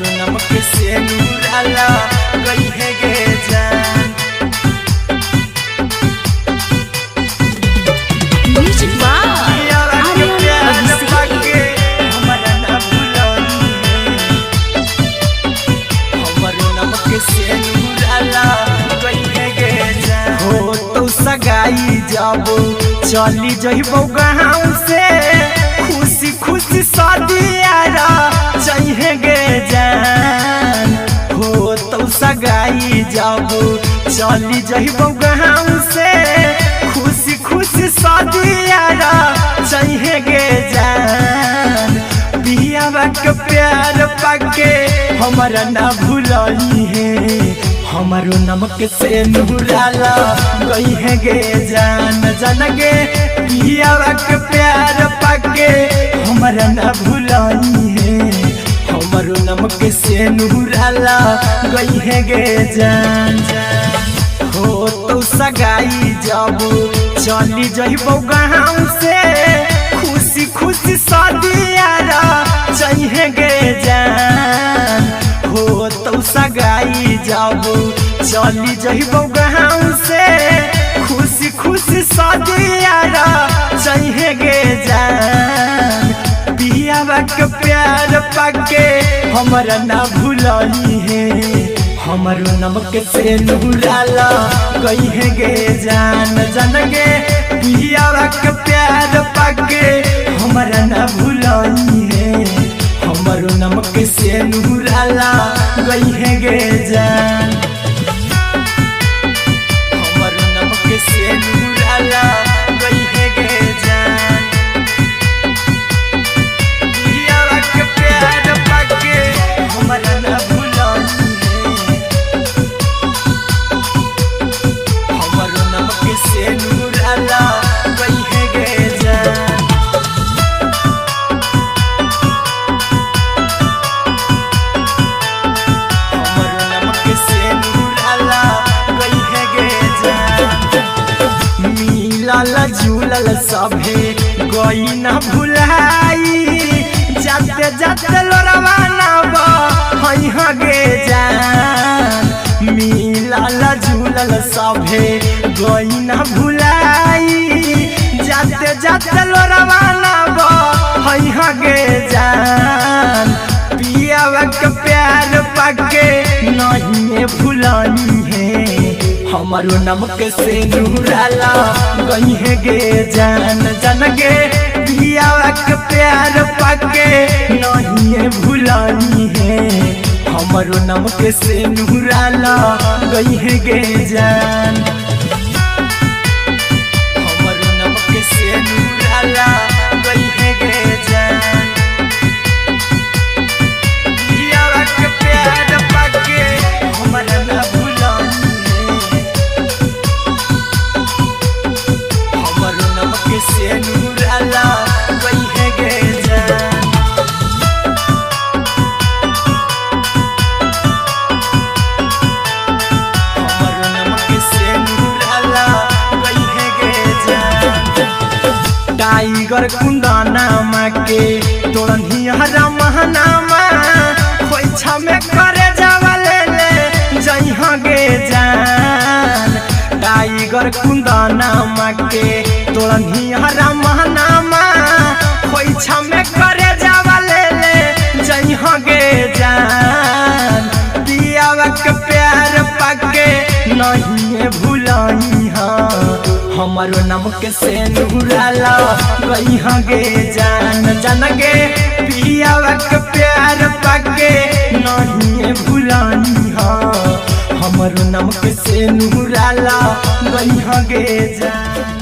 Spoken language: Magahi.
हमरो नमक से नूराला गई है गे जान। म्यूजिक बाय पियावा के आर्यन प्यार अभिषेक। पाके हमरा ना भुलई है, हमरो नमक से नूराला गई है गे जान। हो तो सगाई जब चली जइबो गाँव से, खुशी खुशी सदियारा चाहिए गे जान। हो तो सगाई जब चली जइबो गाँव से, खुशी खुशी सदियारा चाहिए गे जान। पियावा के प्यार पाके हमरा ना भुलई है, हमारो नमक से नूराला गई है गे जान। जान गे पियावा के प्यार पाके हमरा ना भुलई है, हमारो नमक से नूराला गई है गे जान। हो तो सगाई जब चली जइबो गाँव से, खुशी खुशी सदियारा चाहिए गे जान। हो तो सगाई जब चली जइबो गाँव से, खुशी खुशी सदियारा चाहिए गे जान। पियावा के प्यार पाके हमरा ना भुलई है, हमारो नमक से नूराला गई है गे जान। जान गे पियावा के प्यार पाके हमरा ना भुलई है, हमारो नमक से नूराला गई है गे जान। हमारो नमक से नूराला गई है गे जान। पियावा के प्यार पाके हमरा ना भुलई है, हमरो नमक से नूराला गई है गे जान। हमरो नमक से नूराला गई है गे जान। मिलल जुलल सभे गई ना भुलाई, जाते जाते लोरवा ना बहई गे जान। मिलल जुलल सभे गई ना भुलाई, जाते जाते लोरवा ना बहई गे जान। पियावा के प्यार पाके नहीं भुलई है, हमारो नमक से नूराला गई है गे जान। जान गे पियावा के प्यार पाके नहीं भुलई है, हमारो नमक से नूराला गई है गे जान। हमारो नमक से नूराला गई है गे जान। पियावा के प्यार पाके हमरा ना भुलई है, हमरो नमक से नूराला गई है गे जान। हमरो नमक से नूराला गई है गे जान। टाइगर कुंदनामा के तोड़नी हरा महनामा, खोइछा में करे जावा ले ले जइहा गे जान। टाइगर कुंदनामा के तोड़नी हरा महनामा, खोइछा में करे जावा ले ले जइहा गे जान। पियावा के प्यार पाके नहीं भुलई हमारो नमक से नूराला गई गे जान। जान गे पियावा के प्यार पाके नहीं भुलई हमारो नमक से नूराला गई गे जान।